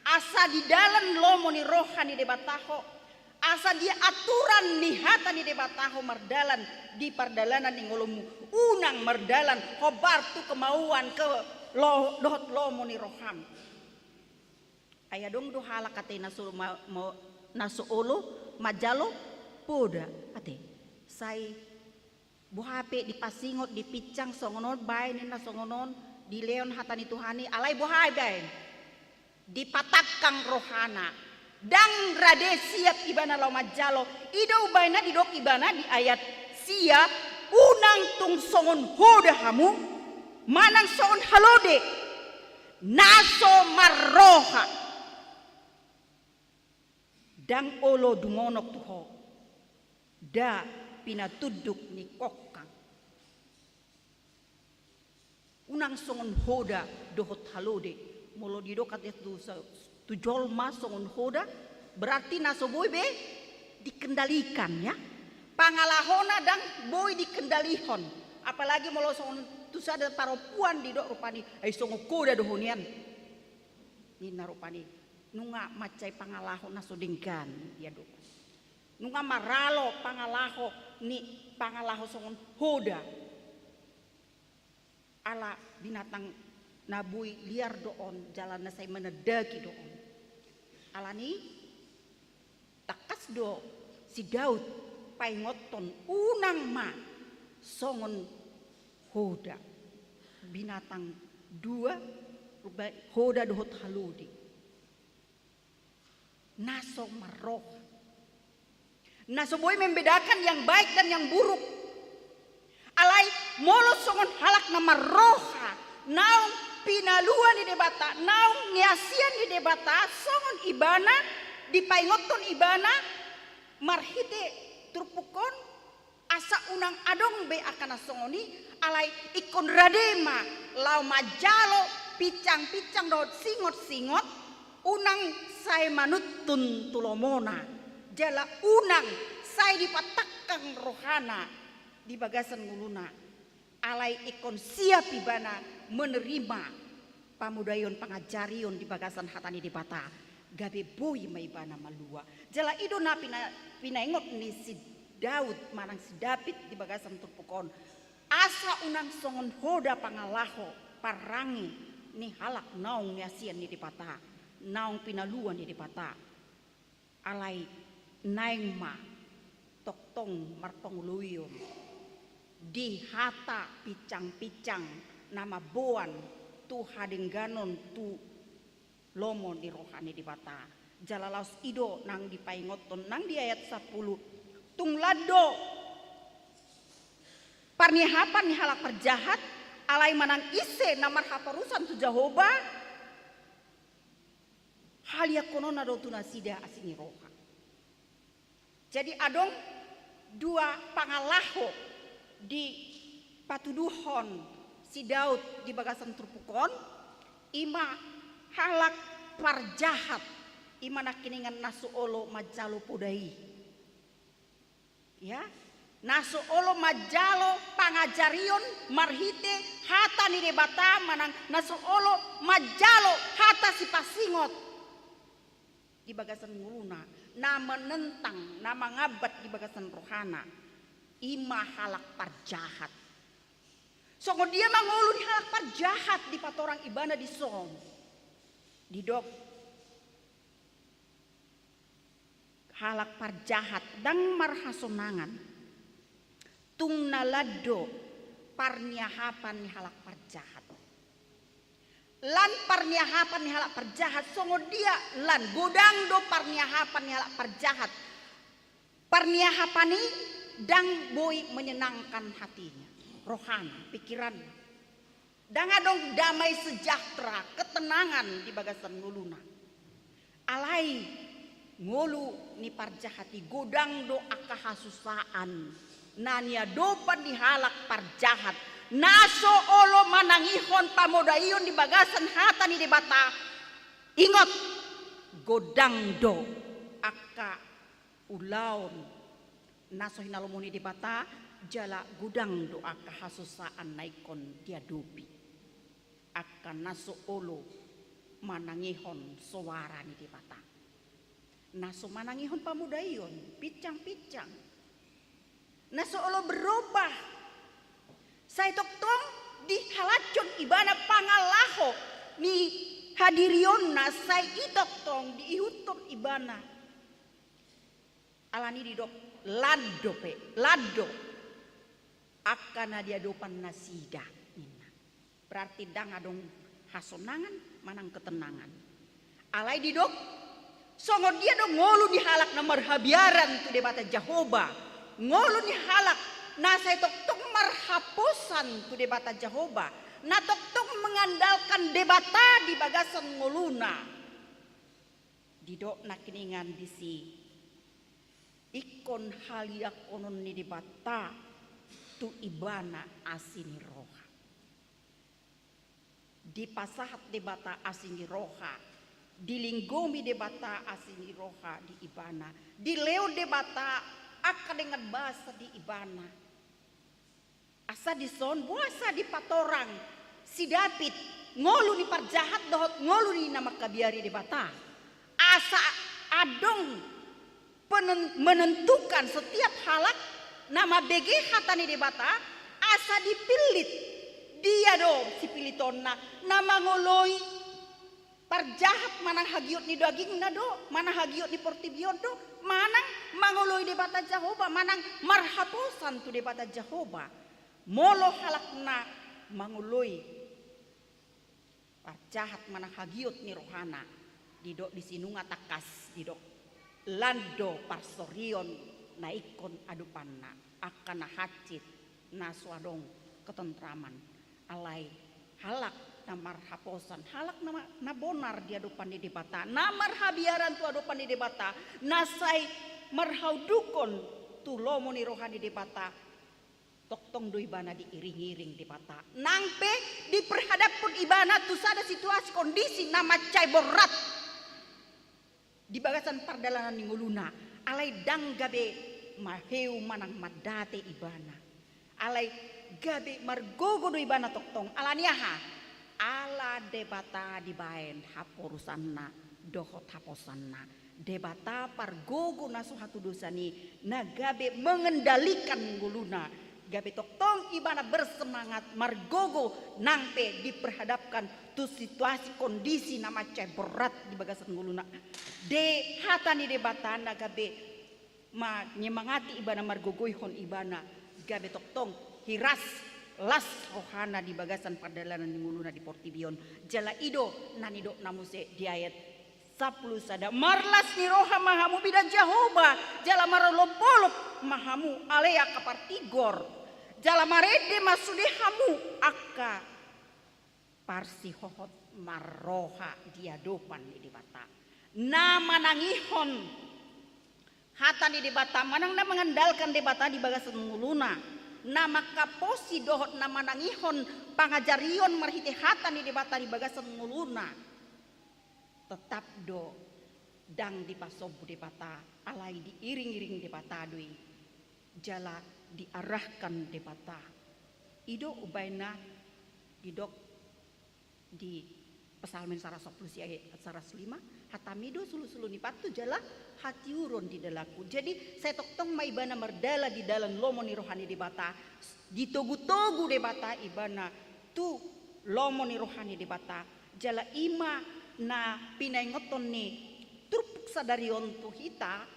Asa di dalan lomo ni roha ni Debata ho. Asa di aturan ni hata ni Debata ho mardalan di pardalanan ni ngolunmu. Unang mardalan hombar tu kemauan ke lo-, dohot lomo ni roham. Ai adong do halak ate na so ma-, ma-, na so olo manjalo poda ate. Sai boha pe dipasingot, dipincang songon on, baen ninna songon on, dilehon hata ni Tuhan i, alai boha i baen? Dipatangkang rohana. Ndang rade siap ibana laho manjalo. I do umbahen na didok ibana di ayat sia, unang tung songon hoda hamu, manang songon halode na so marroha, ndang olo dumonok tu ho, nda pinatunduk ni kongkang. Unang songon hoda dohot halode. Molo didok ate tu sa-, tu jolma songon hoda, berarti na so boi be dikendalikan, ya. Pangalahona ndang boi dikendalihon. Apalagi molo songon tu sada parompuan didok rupani, ai songon hoda do ho nian, ninna rupani. Nunga mansai pangalaho na so denggan, ia do. Nunga maralo pangalaho ni, pangalaho songon hoda. Ala binatang na boi liar do on, jala na sai manandaki do on. Alani tangkas do si Daud paingothon, unang ma songon hoda. Binatang dua, hoda dohot halode. Na so marroha, na so boi membedakan yang baik dan yang buruk. Alai molo songon halak na marroha, naung pinalua ni Debata, naung niasian ni Debata, songon ibana, dipaingothon ibana marhite turpuk on, asa unang adong be angka na songon i. Alai ingkon rade ma laho manjalo pincang-pincang dohot singot-singot, unang sai manuntun tu lomona, jala unang sai dipatangkang rohana di bagasan ngoluna. Alai ingkon siap ibana menerima pamodaion, pangajarion di bagasan hata ni Debata, gabe boi ma ibana malua. Jala i do na pina-, pinaingot ni si Daud manang si David di bagasan turpuk on, asa unang songon hoda pangalaho parrange ni halak naung niasian ni Debata, naung pinalua ni Debata. Alai naeng ma tongtong marpangoloion di hata pincang-pincang na mamboan tu hadengganon, tu lomo ni roha ni Debata. Jala laos i do nang dipaingothon nang di ayat sampulu. Tung lan do parniahapan ni halak parjahat, alai manang ise na marhaporusan tu Jahowa, haliangkononna do tu nasida asi ni roha. Jadi adong dua pangalaho dipatuduhon si Daud di bagasan turpuk on, i ma halak parjahat, i ma nangkiningan na so olo manjalo poda i. Ya, na so olo manjalo pangajarion marhite hata ni Debata, manang na so olo manjalo hata sipasingot di bagasan ngoluna, na menentang, na mangambat di bagasan rohana, i ma halak parjahat. Songon dia ma ngolu ni halak parjahat dipatorang ibana dison? Didok halak parjahat ndang marhasonangan, tung na lan do parniahapan ni halak parjahat. Lan parniahapan ni halak parjahat, songon dia lan? Godang do parniahapan ni halak parjahat. Parniahapan i ndang boi menyenangkan hatinya, rohana, pikiranna. Ndang adong damai sejahtera, ketenangan di bagasan ngoluna. Alai ngolu ni parjahat i, godang do angka hasusaan na niadopan ni halak parjahat, na so olo manangihon pamodaion di bagasan hata ni Debata. Ingot, godang do angka ulaon na so hinalomo ni Debata, jala godang do angka hasusaan na ingkon diadopi angka na so olo manangihon soara ni Debata, na so manangihon pamodaion pincang-pincang, na so olo berubah. Sai tongtong dihalashon ibana pangalaho ni hadirionna, sai i tongtong diihuthon ibana. Alani didok lan dope, lan do angka na diadopan nasida, ninna. Berarti ndang adong hasonangan manang ketenangan. Alai didok, songon dia do ngolu ni halak na marhabiaran tu Debata Jahowa, ngolu ni halak na sai tongtong marhaposan tu Debata Jahowa, na tongtong mengandalkan Debata di bagasan ngoluna. Didok nangkiningan disi, ingkon haliangkonon ni Debata tu ibana asi ni roha. Dipasahat Debata asi ni roha, dilinggomi Debata asi ni roha di ibana, dilehon Debata angka dengan basa di ibana. Asa dison boasa dipatorang si David ngolu ni parjahat dohot ngolu ni na mangkabiari Debata? Asa adong penen-, menentukan setiap halak na mambege hata ni Debata, asa dipillit. Dia do sipilitonna? Na mangoloi parjahat manang hagiot ni dagingna do, manang hagiot ni portibi on do, manang mangoloi Debata Jahowa, manang marhaposan tu Debata Jahowa? Molo halak na mangoloi parjahat manang hagiot ni rohana, Didok disi nunga tangkas, didok lan do parsorion na ingkon adopanna, angka na hansit, na so adong ketentraman. Alai halak na marhaposan, halak na, na bonar di adopan ni Debata, na marhabiaran tu adopan ni Debata, na sai marhaudukon tu lomo ni roha ni Debata, tongtong do ibana diiring-iring Debata. Nang pe diperhadapkon ibana tu sada situasi kondisi na mansai borat di bagasan pardalanan ni ngoluna, alai ndang gabe maheu manang mandate ibana. Alai gabe margogo do ibana tongtong. Ala ni aha? Ala Debata dibaen haporusanna dohot haposanna. Debata pargogo na so hatudosan i, na gabe mengendalikan ngoluna, gabe tongtong ibana bersemangat margogo nang pe diperhadapkan tu situasi kondisi na mansai borat di bagasan ngoluna. De hata ni Debata na gabe manyemangati ibana, margogoihon ibana, gabe tongtong hiras, las rohana di bagasan pardalanan ni ngoluna di portibi on. Jala i do na nidokna muse di ayat sampulu sada, marlas ni roha ma hamu, bidan Jahowa, jala marolopolop ma hamu ale angka partigor, jala marende ma sude hamu angka parsihohot marroha di adopan ni Debata. Na manangihon hata ni Debata manang na mengandalkan Debata di bagasan ngoluna, na mangkaposi dohot na manangihon pangajarion marhite hata ni Debata di bagasan ngoluna, tetap do ndang dipasombu Debata, alai diiring-iring Debata do i, jala diarahkan Debata. I do umbahen na didok di Psalmen saratus sampulu sia ayat saratus lima, hatami do sulu-sulu ni pathu jala hatiuron di dalanku. Jadi sai tongtong ma ibana mardalan di dalan lomo ni roha ni Debata, ditogu-togu Debata ibana tu lomo ni roha ni Debata. Jala i ma na pinaingothon ni turpuk sadari on tu hita,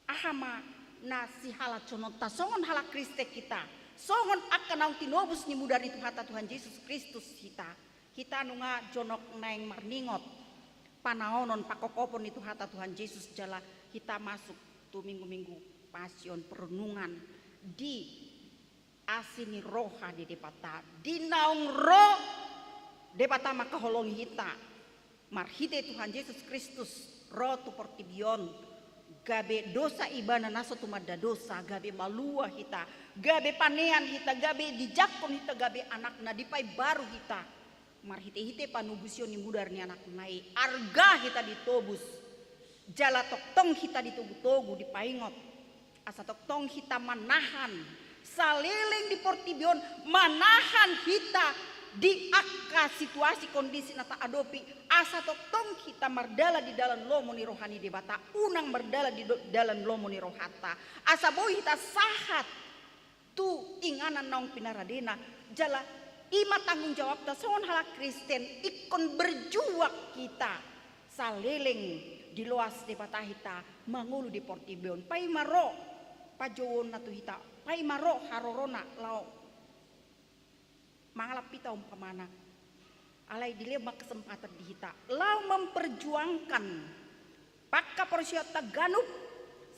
aha ma na sihalashononta songon halak Kristen hita, songon angka naung tinobus ni mudar ni Tuhanta Tuhan Jesus Kristus hita. Hita nunga jonok naeng marningot panaonon pangkophopon ni Tuhanta Tuhan Jesus jala hita masuk tu minggu-minggu Pasion, perenungan di asi ni roha ni Debata, di naung ro Debata mangkaholongi hita marhite Tuhan Jesus Kristus ro tu portibi on, gabe dosa ibana na so tumanda dosa, gabe malua hita, gabe panean hita, gabe dijangkon hita, gabe anakna, dipaimbaru hita marhite-hite panobusion ni mudar ni anakna i, arga hita ditobus, jala tongtong hita ditogu-togu, dipaingot, asa tongtong hita manahan saleleng di portibi on, manahan hita di angka situasi kondisi na taadopi, asa tongtong hita mardalan di dalan lomo ni roha ni Debata, unang mardalan di do-, dalan lomo ni rohanta, asa boi hita sahat tu inganan naung pinaradena. Jala i ma tanggung jawabta songon halak Kristen, ingkon berjuang hita saleleng diloas Debata hita mangolu di portibi on. Paima ro panjouonna tu hita, paima ro harorona laho mangalap hita umpamana. Alai dilehon ma kesempatan di hita laho memperjuangkan panghaporseaonta ganup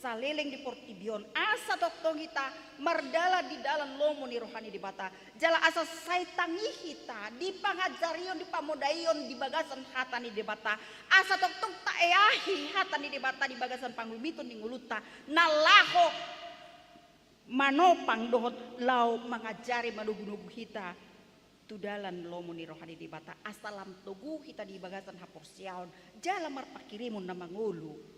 saleleng di portibi on, asa tongtong hita mardalan di dalan lomo ni roha ni Debata. Jala asa sai tangi hita di pangajarion, di pamodaion di bagasan hata ni Debata, asa tongtong taeahi hata ni Debata di bagasan pangumiton ni ngolunta na laho manopang dohot laho mangajari, manogu-nogu hita tu dalan lomo ni roha ni Debata, asa lam togu hita di bagasan haporseaon jala marpanghirimon na mangolu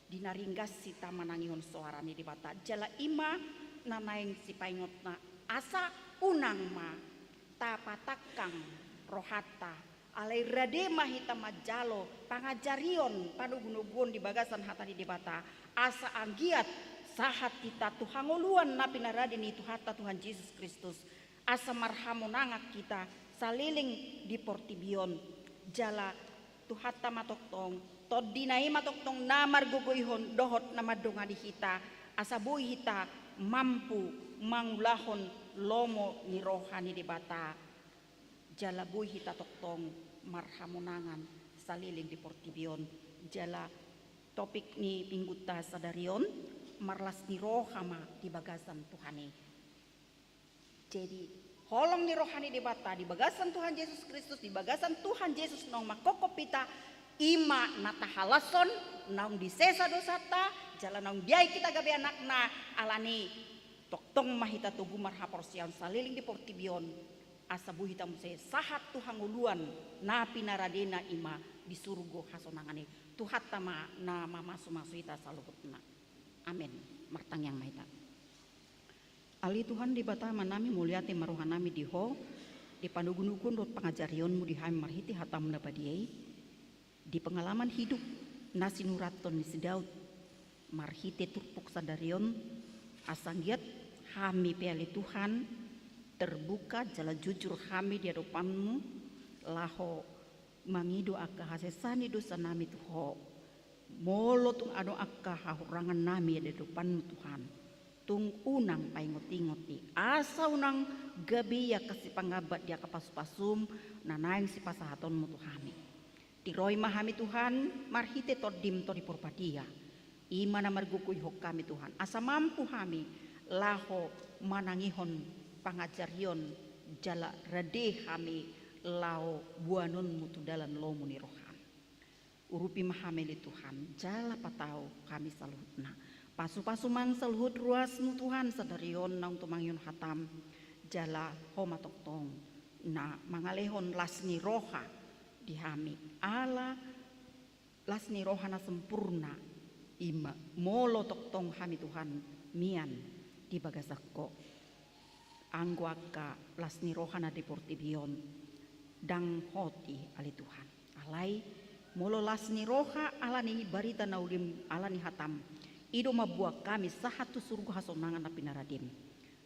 di na ringgas hita manangihon soara ni Debata. Jala i ma na naeng sipaingotna, asa unang ma tapatangkang rohanta, alai rade ma hita manjalo pangajarion, panogu-noguon di bagasan hata ni Debata, asa anggiat sahat hita tu hangoluan na pinarade ni Tuhanta Tuhan Jesus Kristus, asa marhamonangan hita saleleng di portibi on. Jala Tuhanta ma tongtong, Tondina i ma tongtong na margogoihon dohot na mandongani hita, asa boi hita mampu mangulahon lomo ni roha ni Debata. Jala boi hita tongtong marhamonangan saleleng di portibi on. Jala topik ni minggunta sadari on, marlas ni roha ma di bagasan Tuhan i. Jadi, holong ni roha ni Debata di bagasan Tuhan Jesus Kristus, di bagasan Tuhan Jesus naung manghophop hita, i ma na tahalashon, naung disesa dosanta, jala naung diain hita gabe anakna, alani tongtong ma hita togu marhaporseaon saleleng di portibi on, asa boi hita muse sahat tu hangoluan na pinaradena, i ma di surgo hasonangan i. Tuhanta ma na mamasumasu hita saluhutna. Amen. Martangiang ma hita. Ale Tuhan Debata Amanami, mauliate ma rohanami di Ho, di panogunoguon dohot pangajarionmu di hami marhite hatamu na badia i, di pengalaman hidup na sinurathon ni si Daud, marhite turpuk sadari on, asa anggiat hami pe ale Tuhan, terbuka jala jujur hami di adopanmu, laho mangido angka hasesaan ni dosanami tu Ho. Molo tung adong angka hahurangannami di adopanmu Tuhan, tung unang paingotingot i, asa unang gabe i angka sipangambat di angka pasupasum na naeng sipasahatonmu tu hami. Tiroi ma hami Tuhan, marhite Tondim Tondi Porbadia. I ma na margogoihon hami Tuhan, asa mampu hami laho manangihon pangajarion jala rade hami laho boanonmu tu dalan lomo ni roham. Urupi ma hami ale Tuhan, jala patau hami saluhutna. Pasupasu ma saluhut ruasmu Tuhan sadari on naung tumangihon hatam, jala Ho ma tongtong na mangalehon las ni roha di hami. Ala las ni roha na sempurna, i ma molo tongtong hami Tuhan mian di bagasan Ho. Anggo angka las ni roha na di portibi on, ndang hot i ale Tuhan. Alai, molo las ni roha ala ni barita na ulim, ala ni hatam, i do mamboan hami sahat tu surgo hasonangan na pinaradem.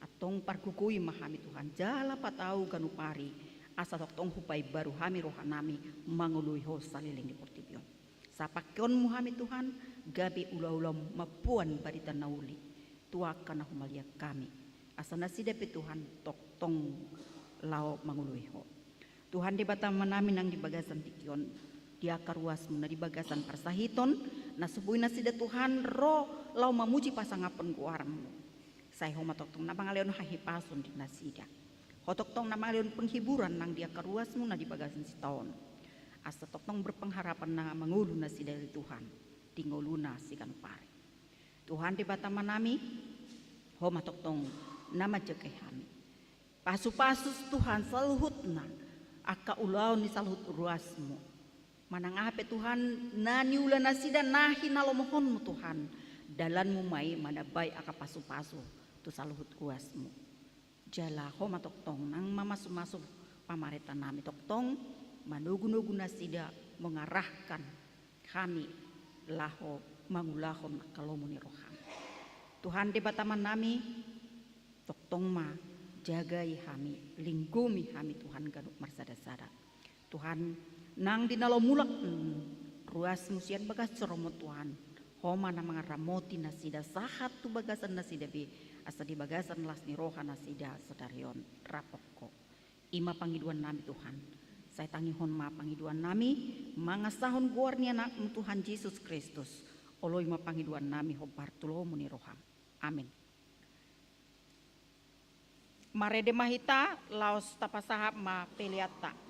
Antong pargogoi ma hami Tuhan, jala patau ganup ari, asa tongtong hupaimbaru hami rohanami mangoloi Ho saleleng di portibi on. Sai pangkeonmu hami Tuhan, gabe ulaulamu mamboan barita na uli tu angka na humaliang hami. Asa nasida pe Tuhan tongtong laho mangoloi Ho. Tuhan Debata Amanami nang di bagasan tingki on, di angka ruasmu na di bagasan parsahiton, na so boi nasida Tuhan ro laho mamuji pasangaphon goarmu. Sai Ho ma tongtong na mangalehon hahipason di nasida. Ho tongtong na mangalehon penghiburan nang di angka ruasmu na di bagasan sitaon. Asa tongtong berpengharapan na mangolu nasida ale Tuhan, di ngoluna siganup ari. Tuhan Debata Amanami, Ho ma tongtong na manjagai hami. Pasupasu Tuhan saluhutna angka ulaon ni saluhut ruasmu. Manang aha pe Tuhan na niula nasida na hinalomohonmu Tuhan, dalanmu ma i manambai angka pasupasu tu saluhut ruasmu. Jala Ho ma tongtong nang mamasumasu pamarentanami, tongtong manogunogu nasida, mengarahkan hami laho mangulahon angka lomo ni roham. Tuhan Debata Amanami, tongtong ma jagai hami, linggomi hami Tuhan ganup marsadasada. Tuhan, nang di na laho mulak, mm, ruasmu sian bagas joromu Tuhan, Ho ma na mangaramoti nasida sahat tu bagasan nasida be, asa di bagasan las ni roha nasida sadari on rap dohot Ho. I ma pangidoannami Tuhan. Sai tangihon ma pangidoannami, mangasahon goar ni Anakmu Tuhan Jesus Kristus. Oloi ma pangidoannami hombar tu lomo ni roham. Amin. Marende ma hita, laos tapasahat ma peleanta.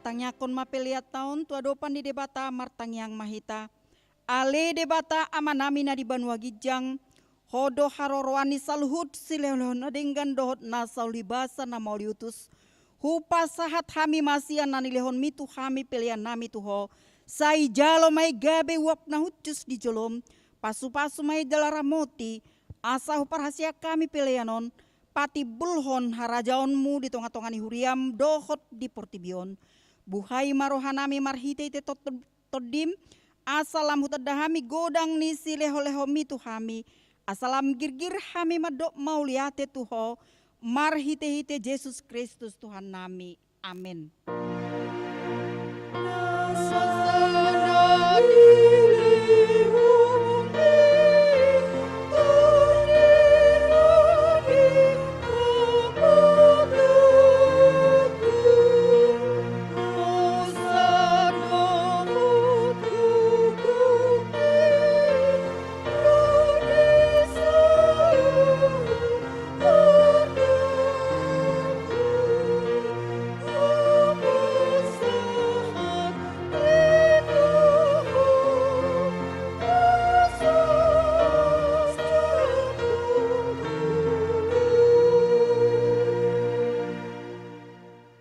Tangiangkon ma peleanta on tu adopan ni Debata. Martangiang ma hita. Ale Debata Amanami na di banua ginjang, Ho do haroroan ni saluhut silehonlehon na denggan dohot na saulibasa na mauliutus. Hupasahat hami ma sian na nilehonmi tu hami peleannami tu Ho. Sai jalo ma i gabe uap na hushus di jolom. Pasupasu ma i jala ramoti, asa huparhaseang hami pelean on patimbulhon harajaonmu di tongatonga ni huriam dohot di portibi on. Buhai ma rohanami marhitehite tot- Tondim, asa lam hutanda hami godang ni silehonlehonmi tu hami, asa lam girgir hami mandok mauliate tu Ho, marhitehite Jesus Kristus Tuhannami. Amen.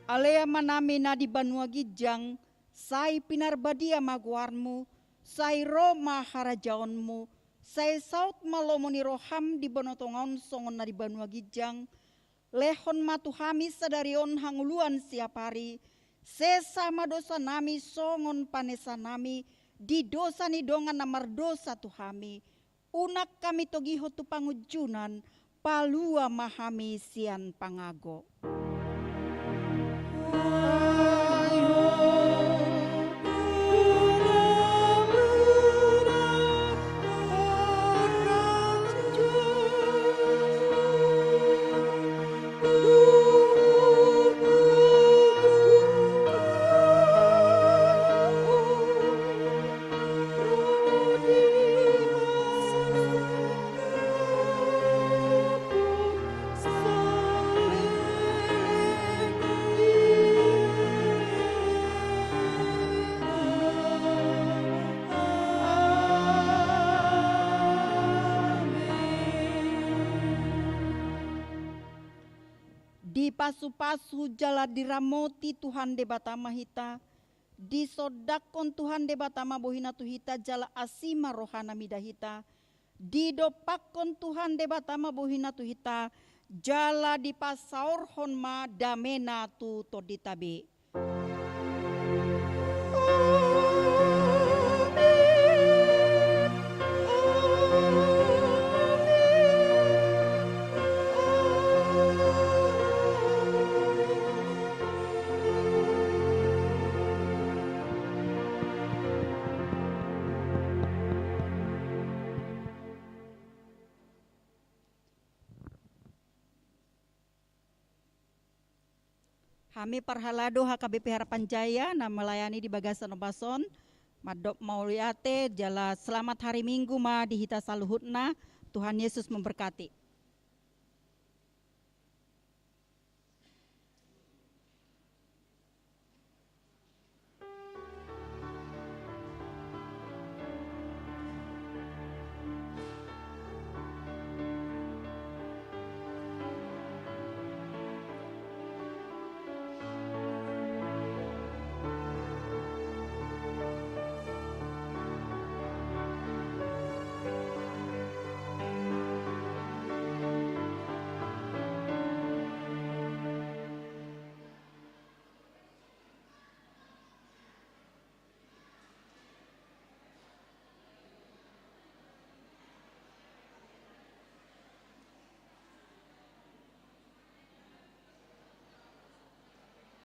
Ale Amanami na di banua ginjang, sai pinarbadia ma goarmu, sai ro ma harajaonmu, sai saut ma lomo ni roham di banua tonga on songon na di banua ginjang. Lehon ma tu hami sadari on hangoluan siapari, sesa ma dosanami songon panesanami di dosa ni dongan na mardosa tu hami. Unang hami togihon tu pangunjunan, palua ma hami sian pangago. Dipasupasu jala diramoti Tuhan Debata ma hita, disondangkon Tuhan Debata ma bohina tu hita jala asi ma rohana mida hita, didompakkon Tuhan Debata ma bohina tu hita, jala dipasaorhon ma damena tu tondinta be. Hami parhalado H K B P Harapan Jaya na melayani di bagasan ombas on, mandok mauliate jala selamat hari Minggu ma di hita saluhutna. Tuhan Yesus memberkati.